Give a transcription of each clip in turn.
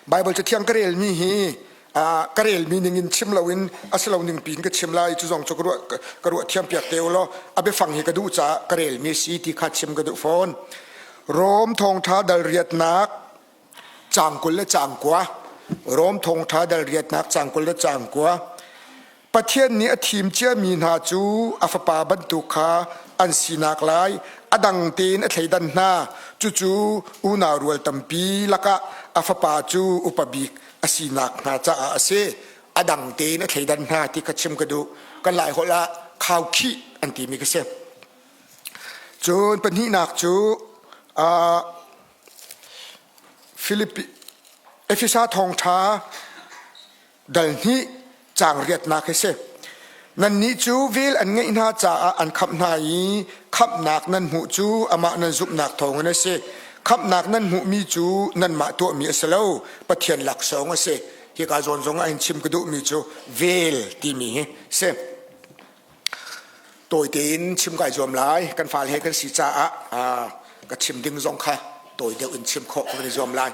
Bible cathiang ka relmi hi ka relmi ning in chim loin a si lo ning piin ka chim lai. Cu zong cu ka ruah ka ruah thiam piak te u law a biafang hi ka duh caah ka relmi si ti kha chim ka duh fawn. Rom thawngṭha dal riatnak caang 20 le caang 9. Rom thawngṭha dal riatnak caang 20 le caang 9. Pathian nih a thim ciami hna cu a fapa bantuk kha an sinak lai a dang tein a thleidan hna. Cucu unau rual tampi lakah a fapa cu upa bik a sinak hna caah a si. A dang tein a thleidan hna ti kha chim ka duh. Kan Laiholh ah khaukhih an timi ka si. Cun pahnihnak cu Filipi Efesa thawngṭha dal hnih caang riatnak hi si. Nannih cu vel an ngeih hna caah an khamh hna i khamhnak nan hmuh cu amah nan zumhnak thawngin a si. Khamhnak nan hmuhmi cu nanmah tuahmi a si lo, Pathian laksawng a si. Hika zawn zong ah hin chim ka duhmi cu vel timi hi si. Tawi tein chim kai zuam lai. Kan fale he kan si caah ka chim ding zong kha tawi deuh in chim khawh ka van i zuam lai.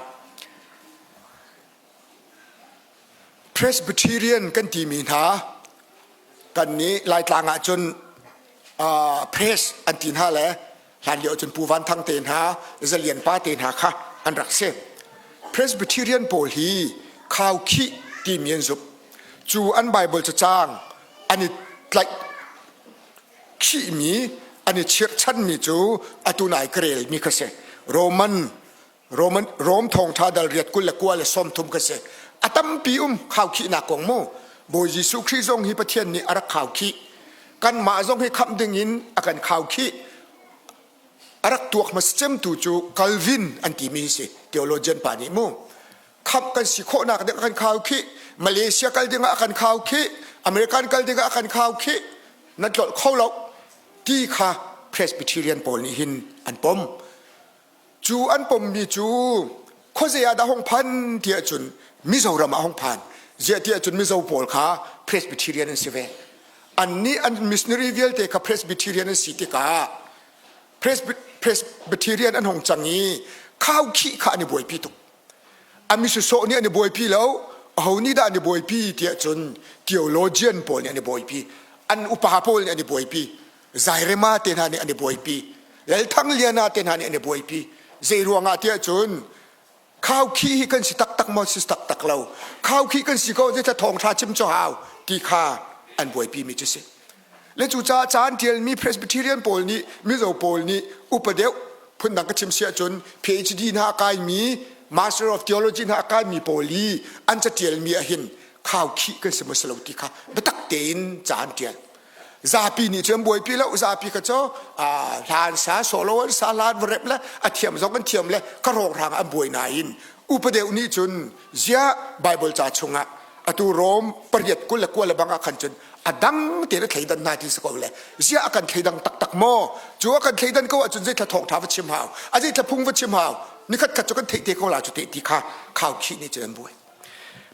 Presbyterian kan timi hna kan nih Laitlang ahcun press an ti hna le hlan lio cun Pu Van Thang te hna Zalian pa te hna kha an rak si. Presbyterian pawl hi khaukhih timi an zumh. Cu an Bible cacang an i tlaih khihmi an i chirhchanmi cu atu nai ka relmi kha si. Roman Roman Rom thawngṭha dal riat 29 le 30 ka si. A tampi um khaukhihnak kong mu. Bawi Jesuh Khrih zong hi Pathian nih a rak khaukhih. Kanmah zong hi khamh ding in a kan khaukhih. A rak tuak hmasa cemtu cu Calvin an timi si theologian pa nih mu. Khamh kan si khawhnak ding a kan khaukhih. Malaysia kal ding ah a kan khaukhih. American kal ding ah a kan khaukhih. Na tlolh kho lo ti kha Presbyterian pawl nih hin an pom. Cu an pommi cu khuazei ah dah hung phan ti ahcun Mizoram ah hung phan. Ziah ti ahcun Mizo pawl kha Presbyterian an si ve. Annih an missionary vialte kha Presbyterian an si tikah Presbyterian an hung cang i khaukhih kha an i buaipi tuk. A misisawh nih an i buaipi lo, aho nih dah an i buaipi ti ahcun theologian pawl nih an i buaipi. An upa pawl nih an i buaipi. Zairema te hna nih an i buaipi. Lalthangliana te hna nih an i buaipi. Zei ruangah tiah cun khaukhih hi kan si taktak maw si taktak lo. Khaukhih kan si ko zeithla thawngṭha chim cu hau ti kha an buaipi mi cu si. Le cucaah caan ṭialmi Presbyterian pawl nih Mizo pawl nih upa deuh phundang ka chim si ahcun PhD hna a kaimi Master of Theology hna a kaimi pawl i an caṭialmi ahhin khaukhih kan si maw si lo ti kha biatak tein ca an ṭial. Zapi nih cun buaipi lo zapi kha cu hlan sa solo an sa hlan va rep le a thiam zong an thiam le ka rawng an buai nain upa deuh nih cun ziah Bible ca chungah atu Rom pariat 29 le bang ah khan cun a dang tein a thleidan hna ti si ko le ziah a kan thleidang taktak maw cu a kan thleidan ko ahcun zeithla thawngṭha va chim hau a zeithla phung va chim hau nikhat khat cu kan theih te ko la cu te ti kha khau khih nih cun an buai.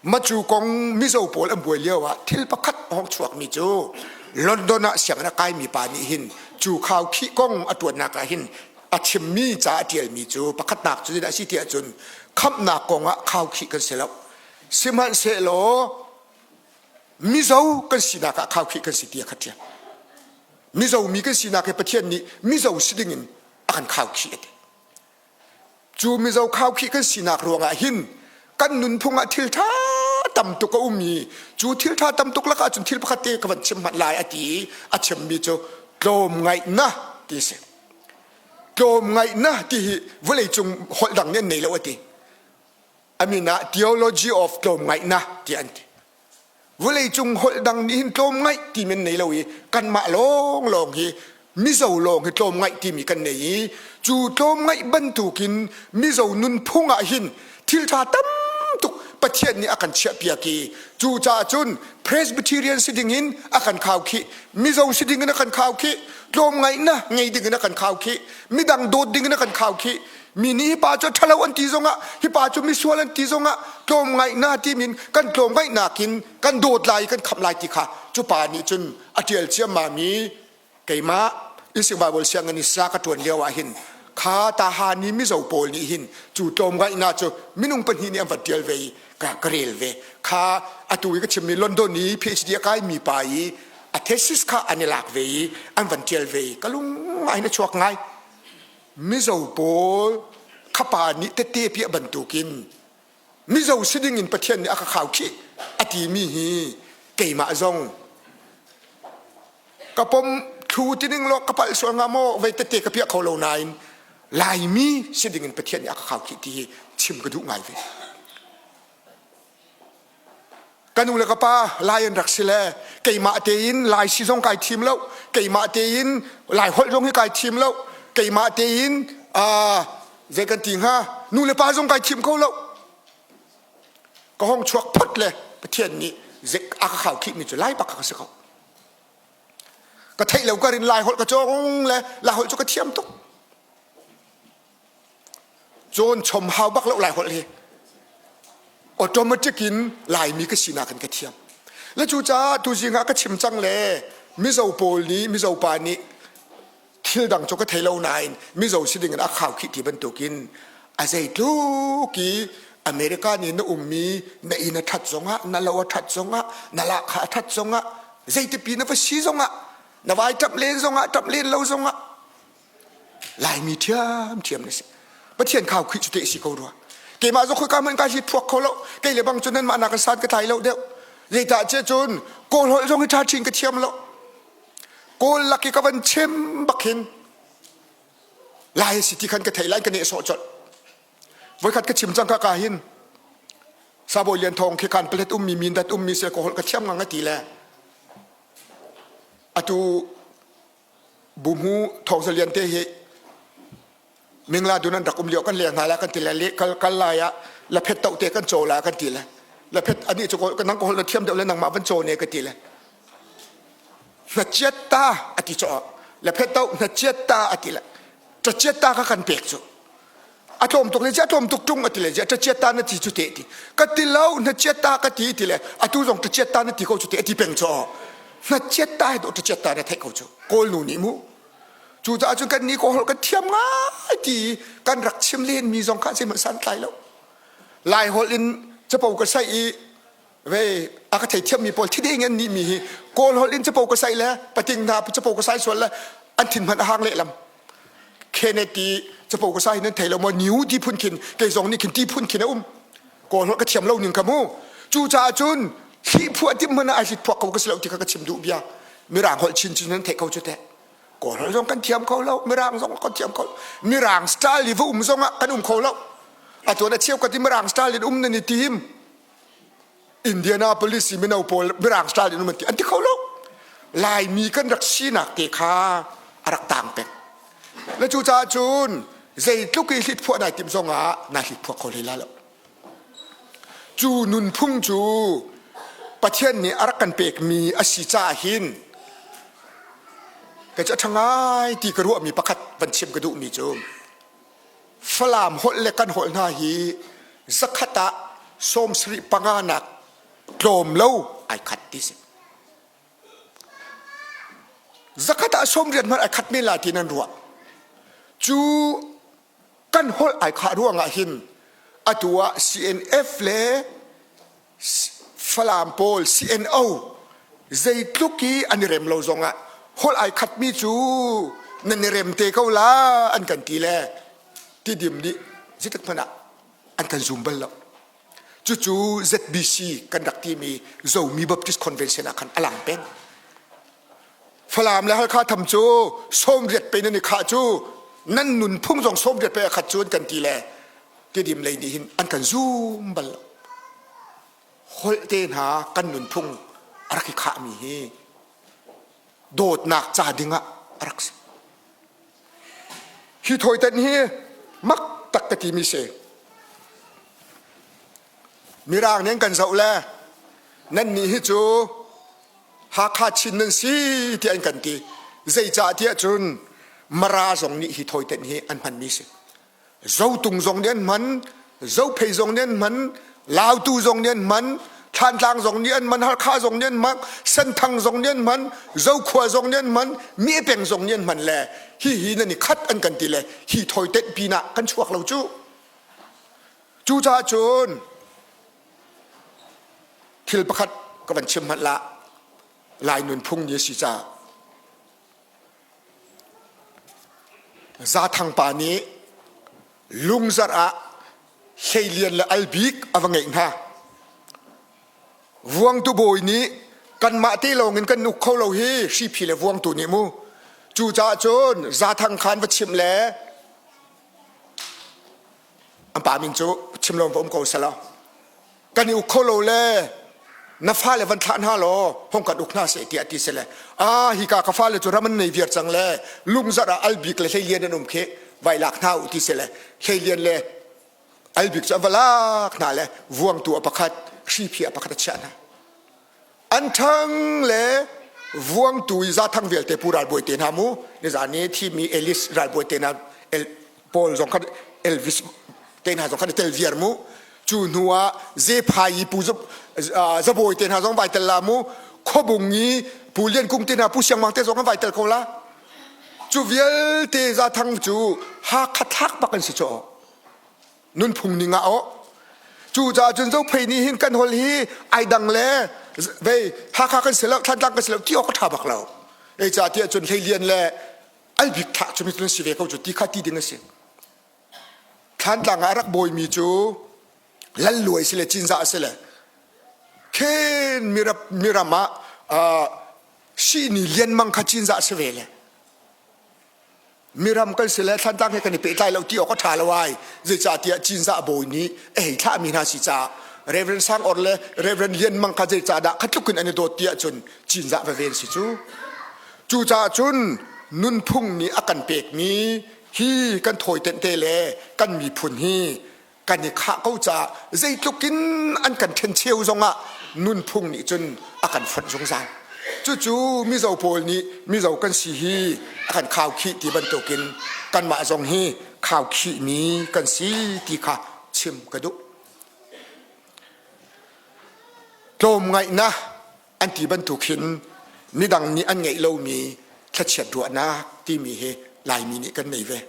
Macu kong Mizo pawl an buai lio ah thil pakhat a hong chuakmi cu London ah sianginn a kaimi pa nih hin cu khau khih kong a ṭuannak ah hin a chimmi ca a ṭialmi cu pakhatnak cu zeidah a si tiah cun khamhnak kong ah khau khih kan si lo. Sihmanhsehlaw Mizo kan sinak ah khau khih kan si ti a kha ṭial. Mizo mi kan sinak hi Pathian nih Mizo si dingin a kan khau khih a ti. Cu Mizo khaukhih kan sinak ruangah hin kan nunphung ah thil ṭha tam tuk a um i cu thil ṭha tam tuk lakah cun thil pakhat te ka van chim hmanh lai a ti i a chimmi cu tlawmngaihnak ti a si. Tlawmngaihnak ti hi vawleicung holh dang nih an nei lo a ti. A min ah theology of tlawmngaihnak ti an ti. Vawleicung holh dang nih hin tlawmngaih timi an nei lo i kanmah lawnglawng hi Mizo lawng hi tlawmngaih timi kan nei i cu tlawmngaih bantukin Mizo nunphung ah hin thil ṭha tam tuk Pathian nih a kan chiahpiak i cu caah cun Presbyterian si dingin a kan khaukhih Mizo si dingin a kan khaukhih tlawmngaihnak ngei dingin a kan khaukhih midang dawt dingin a kan khaukhih Mi nih hi pa cu ṭhalo an ti zongah hi pa cu misual an ti zongah tlawmngaihnak timin kan tlawmngaihnak in kan dawt lai kan khamh lai ti kha cu pa nih cun a ṭial ciammam i keimah Ising Bible sianginn i sa ka ṭuan lio ah hin Kha Tahan i Mizo pawl nih hin cu tlawmngaihnak cu minung pahnih nih an van ṭial ve i ka, ka rel ve. Kha atu i ka chimmi London i PhD a kaimi pa i a thesis kha an i lak ve i an van ṭial ve i ka lung ngai in a chuak ngai. Mizo pawl khapa nih tette piah bantukin Mizo si ding in Pathian nih a ka khaukhih a timi hi keimah zong ka pom thlu ti ning law ka palh sual hnga maw vei tete ka piah kho lo nain Laimi si ding in Pathian nih a ka khaukhih ti hi chim ka duh ngai ve. Ka nu le ka pa Lai an rak si le keimah tein Lai si zong kai thim lo keimah tein Lai holh zong hi kai thim lo keimah tein zei kan ti hnga nu le pa zong kai thim kho lo ka hong chuak phot le Pathian nih a ka khaukhih mi cu Lai bak ka si ko ka theih lo ka rin Lai holh ka cawng le Lai holh cu ka thiam tuk cawn chom hau bak lo Lai holh hi automatic in Laimi ka sinak in ka thiam le cucaah tuzing ah ka chim cang le Mizo pawl nih Mizo pa nih thil dang cu ka thei lo nain Mizo si ding in a khaukhih ti bantukin a zeitluk i America nih na ummi na inn a ṭhat zongah na lo a ṭhat zongah na lahkhah a ṭhat zongah zeitipi na va si zongah na vai ṭap len zongah ṭap len lo zongah Laimi ṭhiamṭhiam na si Pathian khaukhih cu te si ko rua keimah zong khoika hmanh ka hi phuak kho lo kei le bang cu nanmah nak in san ka tlai lo deuh zeitah ce cun kawl holh zong hi ṭha chin ka thiam lo Kawl lak i ka van chim bak hin Lai si ti khan ka thei lai ka nehsawh colh. Voikhat ka chim cang ka ka hin Sabawi Lian Thawng khi kan palet ummi mindat ummi se ka holh ka thiam ngang a ti le atu bumu Thawng Za Lian te hi Mingla dun an rak um lio kan leng hna la kan ti le kal kal lai ah laphet to te kan caw la kan ti le laphet ani chu ko nang ko hol na thiam deuh le nangmah van caw ne ka ti le hnachiat ta ati cho laphet to hnachiat ta ati le chachiat ta ka kan pek chu a tlawm tuk le a tlawm tuk tung ati le chachiat ta na ti chu te ti ka ti lo hnachiat ta ka ti ti le atu zong chachiat ta na ti ko chu te ati peng cho hnachiat ta he do chachiat ta na theih ko chu kawl nu nih mu Cucaah cun kan nih kaw holh kan thiam ngai ti kan rak chim len mi zong kha zeihmanh santlai lo. Lai holh in capo ka saih i ve a ka theithiam mi pawl thideng an nih mi hi kawl holh in capo ka saih le pating hna capo ka sai sual le an thin hmanh a hang lehlam. Kenneth ti capo ka sai nan thei lo maw new ti phun khin kei zong nih khin ti phun khin a um. Kawl holh ka thiam lo ning ka mu. Cucaah cun thli phuah tim hmanh ah ai hlit phuak ko ka si lo ti kha ka chim duh bia. Mirang holh chin chin nan theih ko cu teh. Kawl zong kan thiam kho lo Mirang zong kan thiam kho Mirang style i va um zong ah kan um kho lo atu na cheu ka ti Mirang style in um nan i tim Indianapolis i mino pawl Mirang style in um an ti an ti kho lo Laimi kan rak sinak te kha a rak tang peng le cu caah cun zeitluk i hlitphuah nai timh zong ah na hlitphuah kho hlei la lo Cu nunphung cu Pathian nih a rak kan pekmi a si caah hin kei cu a ṭha ngai ti ka ruahmi pakhat van chim ka duhmi cu Falam holh le kan holh hna hi zakhat ah 75 nak tlawm lo ai khat ti si. Zakhat ah 80 hmanh ai khat men lai ti nan ruah. Cu kan holh ai khah ruangah hin atu ah CNF le Falam pawl CNO zeitluk i an i rem lo zongah holh ai khatmi cu nan i rem te ko la an kan ti le Tidim nih zeitik hmanh ah an kan zum bal lo. Cucu ZBC kan rak timi Zomi Baptist Convention ah khan a lang peng. Falam le Halkha tham cu 80 pe nan i khah cu nan nunphung zong 80 pe a khat cu an kan ti le Tidim lei nih hin an kan zum bal lo. Holh te hna kan nunphung a rak i khahmi hi dawtnak ca ding ah a rak si. Hi thawitan hi mak tak ka timi si. Mirang nih an kan zoh le nan nih hi cu Hakha Chin nan si tiah an kan ti. Zeicah tiah cun Mara zong nih hi thawitan hi an hmanmi si. Zotung zong nih an hman, Zophei zong nih an hman, Lautu zong nih an hman, Thlantlang zong nih an hman, Halkha zong nih an hman, Senthang zong nih an hman, Zokhua zong nih an hman, Mepeng zong nih an hman le hihi nan i khat an kan ti le hi thoi tenh pinah kan chuak lo cu. Cucaah cun thil pakhat ka van chim hmanh lah Lai nunphung ni a si caah Zathang pa nih lungzarh ah Hleilian le Albik a va ngeih hna. Vuangtu bawi nih kanmah te lawng in kan uk kho lo hi hriphi le vuangtu nih mu. Cucaah cun Zathang khan va chimh le an pa min cu chim lo va um ko selaw kan i uk kho lo le na fale van thlah hna law hong kan uk hna seh tiah ti sele ah hika ka fale cu ram an nei viar cang le lungzarh ah albik le hleilian an um khi vai lak hna u ti sele hleilian le albik cu an va lak hna le vuangtu a pakhat hriphi a pakhat a chiah hna An ṭhang le vuangtu i zathang vialte pu ralbawi te hna mu nizan i thimi Elis ralbawi te hna El, Paul zong khan Elvis te hna zong khan i tel viar mu cu hnu ah Zephai i pu Zabawi te hna zong vai tel la mu Khuabung i pu Lian Kung te hna pu Siang Mang te zong an vai tel ko la cu vialte zathang cu Hakha thlak bak an si cu nunphung ning ah aw cucaah cun zophei nih hin kan hol hi ai dang le vei Hakha kan si lo Thlantlang kan si lo ti awk a ṭha bak lo ei ca tiah cun hleilian le albik thlah cu mi si ve ko cu ti kha ti ding a si Thlantlang ah a rak bawimi cu lalluai si le cinzah si le khen miram ah sihni lianmang kha cinzah si ve le Miram kan si le Thlantlang he kan i pehtlai lo ti awk a ṭha lo ai. Zeicahtiah Cinzah bawi nih a hei thlahmi hna si caah Reverend Sang Or le Reverend Lian Mang kha zeicahdah kha tluk in an i dawt ti ahcun Cinzah va ven si cu. Cucaah cun nunphung nih a kan pekmi hi kan thawitenh te le kan miphun hi kan i khah ko caah zeitluk in an kan ṭhencheu zongah nunphung nih cun a kan fonh zungzal. Cucu Mizo pawl nih Mizo kan si hi a kan khaukhih ti bantukin kanmah zong hi khaukhihmi kan si ti kha chim ka duh. Tlawmngaihnak an ti bantuk hin midang nih an ngeih lomi thlachiat ruahnak timi hi Laimi nih kan nei ve.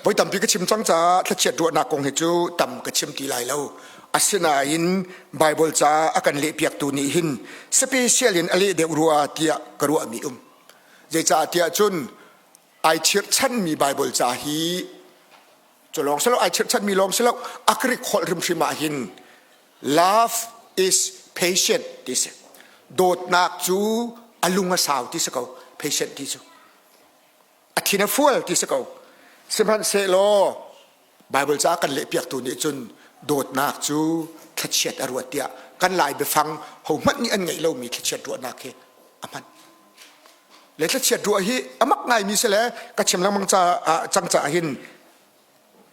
Voi tampi ka chim cang caah thlachiat ruahnak kong hi cu tam ka chim ti lai lo. Asinain Baibal ca a kan lehpiaktu nih hin special in a leh deuh rua tiah ka ruahmi um. Zeicah tiah cun ai chirhchanmi Baibal ca hi cu lawng si lo ai chirhchanmi lawng si lo a Greek holh hrimhrim ah hin love is patient ti si. Dawtnak cu a lung a sau ti si ko patient ti cu. A thin a fual ti si ko. Sihmanhsehlaw Baibal ca kan lehpiaktu nih cun dawtnak cu thlachiat a ruat tiah kan Lai biafang hohmanh nih an ngeih lomi thlachiat ruahnak hi a hman. Le thlachiat ruah hi a mak ngaimi si le ka chim lengmang caah cang caah hin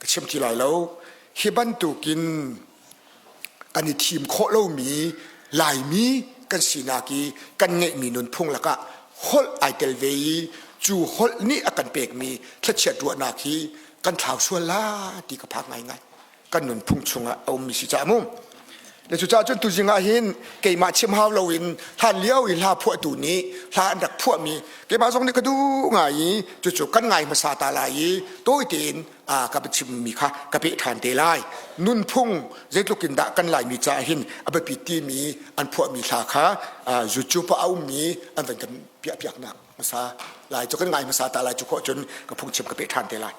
ka chim ti lai lo. Hi bantukin kan i thim khawh lomi Laimi kan sinak i kan ngeihmi nunphung lakah holh ai tel ve i cu holh nih a kan pekmi thlachiat ruahnak hi kan thlau sual la ti ka phak ngaingai. Kan nunphung chungah a ummi si caah mu. Le cucaah cun tuzing ah hin keimah chim hau loin hlan lio i hla phuahtu nih hla an rak phuahmi keimah zong nih ka duh ngai i cucu kan ngai hmasa ta lai i tawi tein ka chimmi kha ka peh ṭhan te lai. Nunphung zeitluk in dah kan Laimi caah hin a biapi timi an phuahmi hla kha YouTube ah a ummi an van kan piahpiaknak hmasa lai cu kan ngai hmasa ta lai cu khawh cun ka phungchim ka peh ṭhan te lai.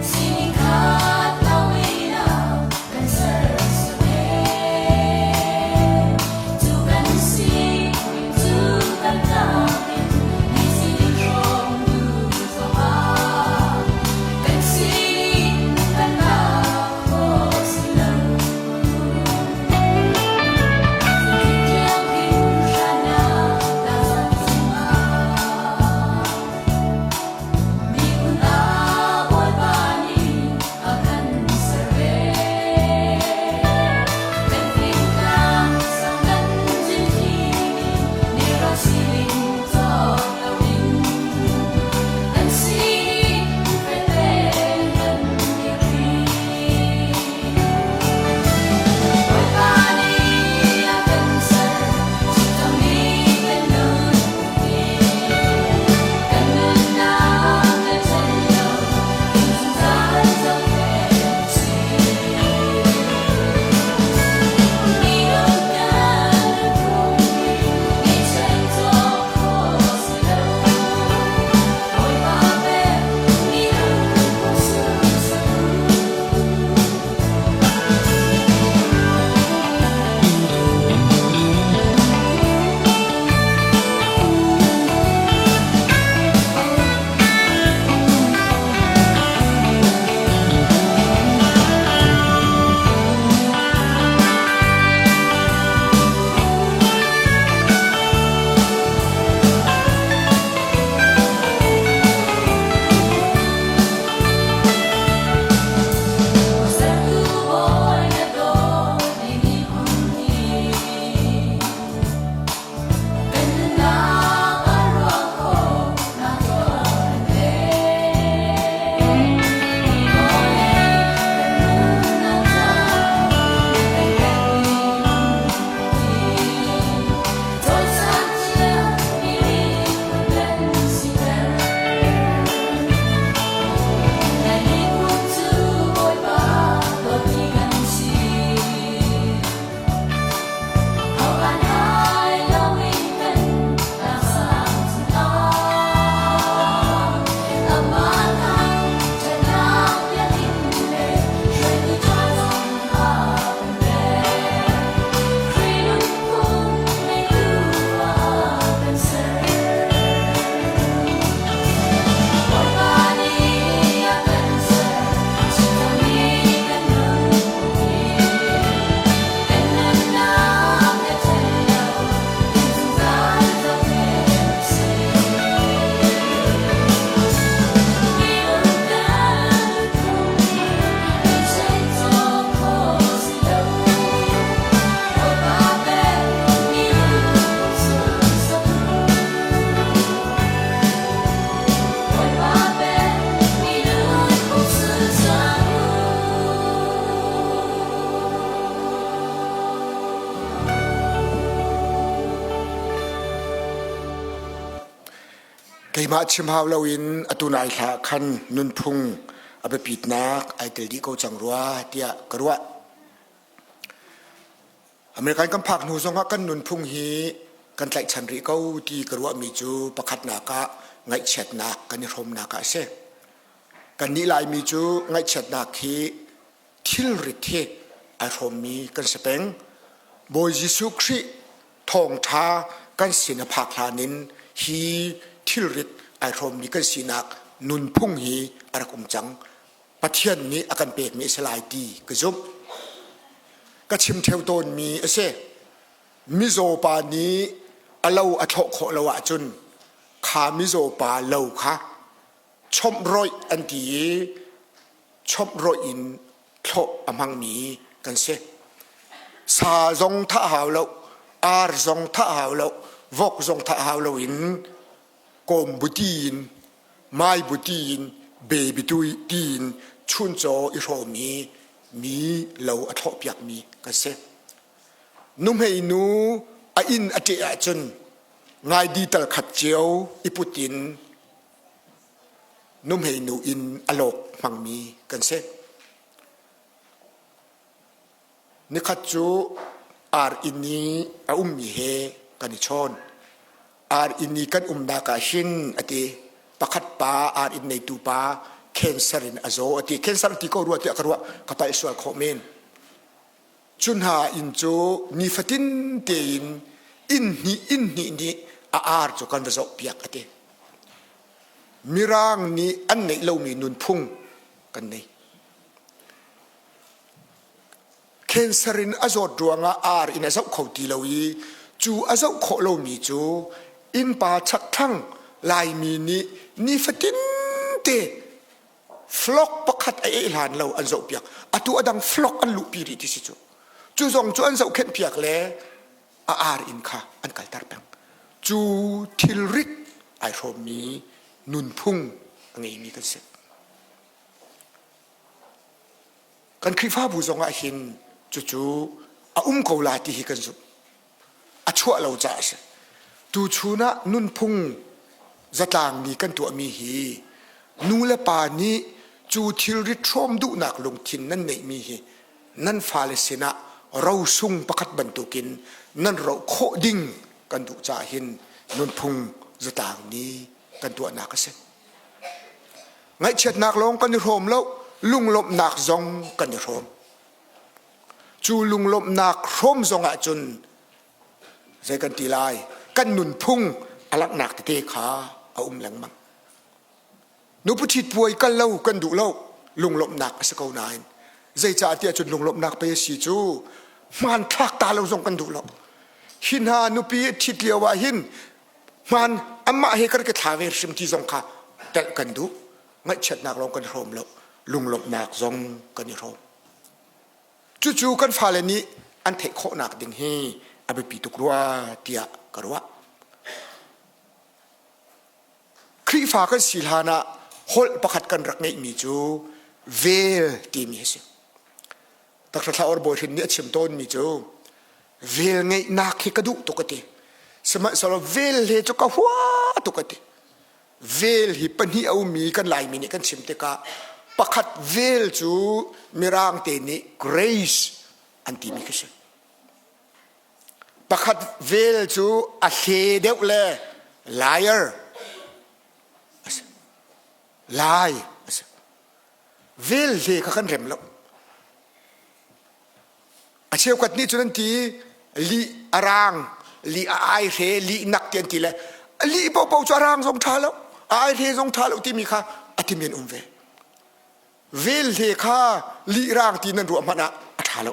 Singkhat lawina kan ser. Keimah chim hau loin atu nai hla khan nunphung a biapitnak ai tel dih ko cang rua tiah ka ruah. American kan phak hnu zongah kan nunphung hi kan tlaihchan rih ko ti ka ruahmi cu pakhatnak ah ngaihchiatnak kan i hrawmnak ah a si. Kannih Laimi cu ngaihchiatnak hi thilrit hi ai hrawmmi kan si peng. Bawi Jesuh Khrih thawngṭha kan sin a phak hlan in hi thilrit ai hrawmmi kan sinak nunphung hi a rak um cang. Pathian nih a kan pekmi a si lai ti ka zumh. Ka chim ṭheo tawnmi a si. Mizaw pa nih a lo a thlawh khawh lo ahcun kha mizaw pa lo kha chomhrawih an ti i chomhrawih in thlawh a hmangmi kan si. Sa zong thah hau lo, ar zong thah hau lo, vok zong thah hau lo in kawm buti in mai buti in baby ti in chuncaw i hrawmi mi lo a thlawh piakmi kan si. Nuhmei nu a inn a ṭeh ahcun ngaidi tal khat cio i put in nuhmei nu inn a lawk hmangmi kan si. Nikhat cu ar inn i a ummi he kan i chawn. Ar inn i kan umnak ah hin a ti pakhat pa ar inn neitu pa cancer in a zaw a ti. Cancer ti ko rua tiah ka ruah ka palh sual khawh men. Cu hna inn cu nifatin tein inn hnih inn hnih nih a ar cu kan va zohpiak a ti. Mirang nih an ngeih lomi nunphung kan nei. Cancer in a zawt ruangah ar in a zoh kho ti lo i cu a zoh khawh lomi cu innpa chakthlang Laimi nih nifatin te flock pakhat a eh hlan lo an zohpiak. Atu a dang flock an luhpi rih ti si cu. Cu zong cu an zohkhenhpiak le a ar in kha an kalter peng. Cu thilrit ai hrawmmi nunphung a ngeimi kan si. Kan Khrihfabu zongah hin cucu a um ko la ti hi kan zumh. A chuah lo caah a si. Tuchun ah nunphung zatlangmi kan tuahmi hi nu le pa nih cu thilrit hrawm duhnak lungthin nan neihmi hi nan fale sinah rosung pakhat bantukin nan roh khawh ding kan duh caah hin nunphung zatlang ni kan tuahnak a si. Ngaihchiatnak lawng kan i hrawm lo, lunglawmhnak zong kan i hrawm. Cu lunglawmhnak hrawm zong ahcun zei kan ti lai, kan nunphung a langhnak tete kha a um lengmang. Nupi ṭhit puai kal lo kan duh lo, lunglawmhnak a si ko nain zeicah tiah cun lunglawmhnak pe a si cu hmanthlak ta lo zong kan duh lo. Hi hna nupi ṭhit lio ah hin hmaan amah he kan ka thla ve hrim ti zong kha telh kan duh ngaihchiatnak lawng kan hrawm lo lunglawmhnak zong kan i hrawm cucu kan fale nih an theih khawhnak ding hi a biapi tuk rua tiah ka ruah Khrihfa kan si hlan ah holh pakhat kan rak ngeihmi cu vel timi a si Dr. Thla Or Bawi Hrin nih a chim tawnmi cu vel ngeihnak hi ka duh tuk a ti. Sihmanhsehlaw vel he cu ka hua tuk a ti. Vel hi pahnih a ummi kan Laimi nih kan chim tikah pakhat vel cu Mirang te nih grace an timi khi si. Pakhat vel cu a hle deuh le liar a si. Lai a si. Velhle kha kan rem lo. A cheukhat nih cun an ti lih a rang, lih a aihre, lih nak ti an ti le lih paohpaoh cu a rang zong ṭha lo, a aihre zong ṭha lo timi kha a timi an um ve. Velhle kha lih rang ti nan ruah hmanh ah a ṭha lo.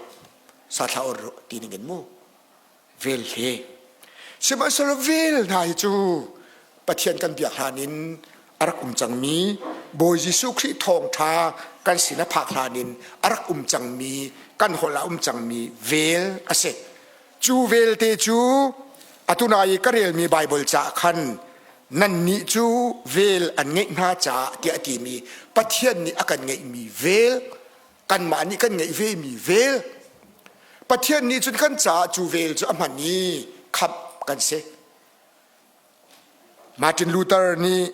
Sathla or ti ning in mu. Velhle. Sihmanhsehlaw vel hna hi cu Pathian kan biak hlan in a rak um cangmi Bawi Jesuh Khrih thawngṭha kan sin a phak hlan in a rak um cangmi kan holh ah um cangmi vel a si. Cu velte cu atu nai i ka relmi Baibal caah khan nannih cu vel an ngeih hna caah tiah a timi Pathian nih a kan ngeihmi vel kanmah nih kan ngeih vemi vel Pathian nih cun kan caah cu vel cu a hman i khamh kan si. Martin Luther nih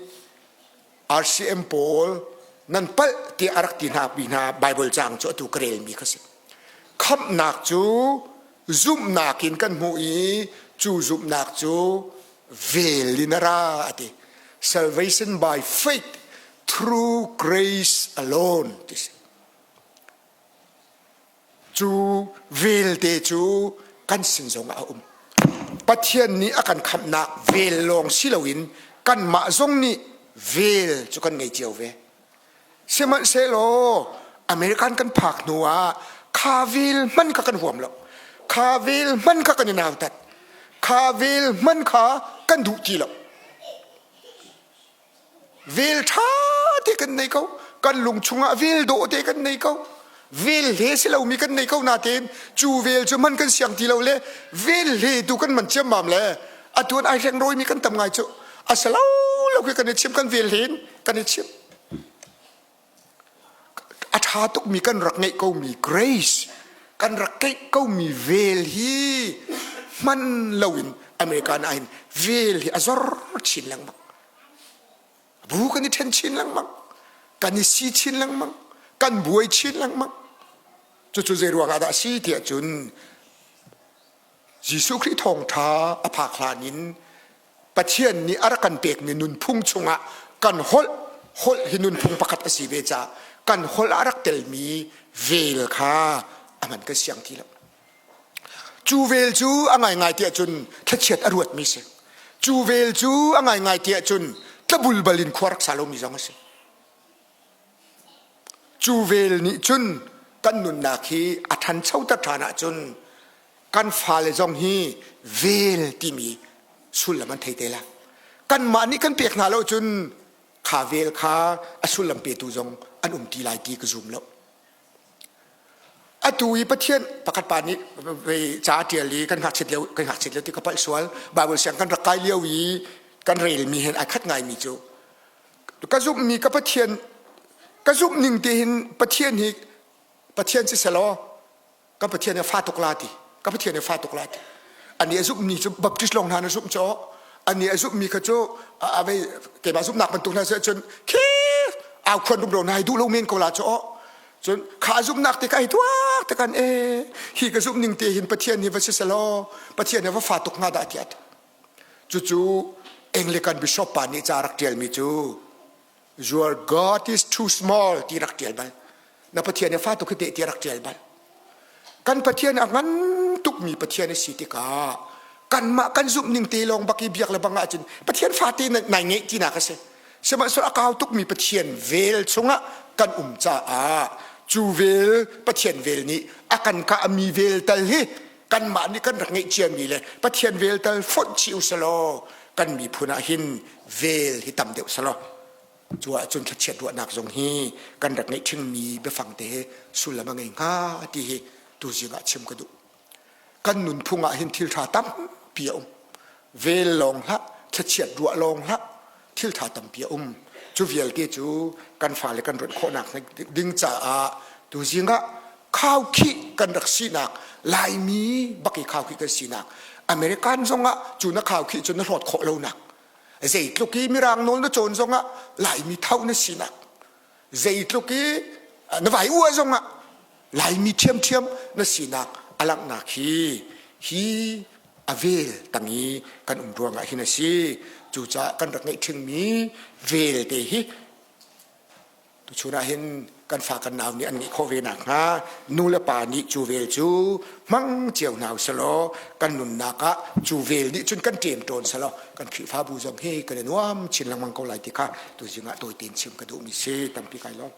RCM pawl nan palh tiah a rak ti hna pi hna Bible caang cu atu ka relmi kha si. Khamhnak cu zumhnak in kan hmuh i cu zumhnak cu vel in a ra a ti. Salvation by faith through grace alone ti si. Cu velte cu kan sin zongah a um. Pathian nih a kan khamhnak vel lawng si loin kanmah zong nih vel cu kan ngei cio ve. Sihmanhsehlaw American kan phak hnu ah kha vel hman kha kan huam lo. Kha vel hman kha kan i nautat. Kha vel hman kha kan duh ti lo. Vel ṭha te kan nei ko. Kan lung chungah vel dawh te kan nei ko. Vel hle si lomi kan nei ko natein cu vel cu man kan siang ti lo le vel hle tu kan man ciammam le atuan ai hleng rawimi kan tam ngai cu a si lo lo khi kan i chim kan vel hlen kan i chim. A ṭha tukmi kan rak ngeih komi grace kan rak ngeih komi vel hi hman loin American ah hin vel hi a zor chin lengmang. Bu kan i ṭhen chin lengmang. Kan i si chin lengmang. Kan buai chin lengmang. Cucu zei ruangah dah a si tiah cun Jesuh Khrih thawngṭha a phak hlan in Pathian nih a rak kan pekmi nunphung chungah kan holh holh hi nunphung pakhat a si ve caah kan holh ah rak telmi vel kha a hman kan siang ti lo. Cu vel cu a ngaingai tiah cun thlachiat a ruatmi si. Cu vel cu a ngaingai tiah cun tlabulbal in khua rak sa lomi zong a si. Cu vel nih cun kan nunnak hi a ṭhanchoter ṭhan ahcun kan fale zong hi vel timi sullam an thei te lai. Kanmah nih kan pek hna lo cun kha vel kha a sullam petu zong an um ti lai ti ka zum lo. Atu i Pathian pakhat pa nih ca a ṭial i kan ngakchiat lio kan ngakchiat lio ti ka palh sual Bible siang kan rak kai lio i kan relmi hin ai khat ngaimi cu ka zumhmi ka Pathian ka zumh ning te hin Pathian hi Pathian si selaw ka Pathian hi fa tuk la ti ka Pathian hi fa tuk la ti ani a zumhmi cu Baptist lawng hna na zumh cu ani a zumhmi kha cu a vei keimah zumhnak bantuk hna si ahcun khi au khuan rumro na duh lo men ko la cu cun kha zumhnak te ka ai tuak te kan e hi ka zumh ning te hin Pathian hi va si selaw Pathian hi va fa tuk hnga dah tiah cucu Anglican bishop pa nih ca rak ṭialmi cu your God is too small ti rak ṭial bal na Pathian hi fa tuk hi teh ti rak ṭial bal kan Pathian a ngan tukmi Pathian a si tikah kanmah kan zumh ning te lawng bak i biak le bang ahcun Pathian fate nai ngeih tinak a si sihmanhsehlaw a kau tukmi Pathian vel chungah kan um caah cu vel Pathian vel nih a kan kahmi vel tal hi kanmah nih kan rak ngeih ciami le Pathian vel tal fonh chih u selaw kan miphun ah hin vel hi tam deuh selaw cu ahcun thlachiat ruahnak zong hi kan rak ngeih ṭhingmi biafang te hi sullam a ngei hnga ti hi tuzing ah chim ka duh. Kan nunphung ah hin thil ṭha tampi a um. Vel lawng hlah, thlachiat ruah lawng hlah, thil ṭha tampi a um. Cu vialte cu kan fale kan ruat khawhnak ding caah tuzing ah khaukhih kan rak sinak Laimi bak i khaukhih kan sinak American zongah cu na khaukhih cu na hlawt khawh lonak zeitluk i mirang nawl na cawn zongah Laimi tho na sinak zeitluk i na vai ua zongah Laimi ṭhiamṭhiam na sinak a langhnak hi hi a vel tang i kan um ruangah hin a si cucaah kan rak ngeih ṭhingmi vel te hi Tuchun ah hin kan fa kan nau nih an ngeih khawh ve nakhnga nu le pa nih cu vel cu hmang cio hna usalaw kan nunnak ah cu vel nih cun kan ṭem tawn selaw kan Khrihfabu zong hi kan i nuam chin lengmang ko lai ti kha tuzing ah tawi tein chim ka duhmi si tampi kai lawm.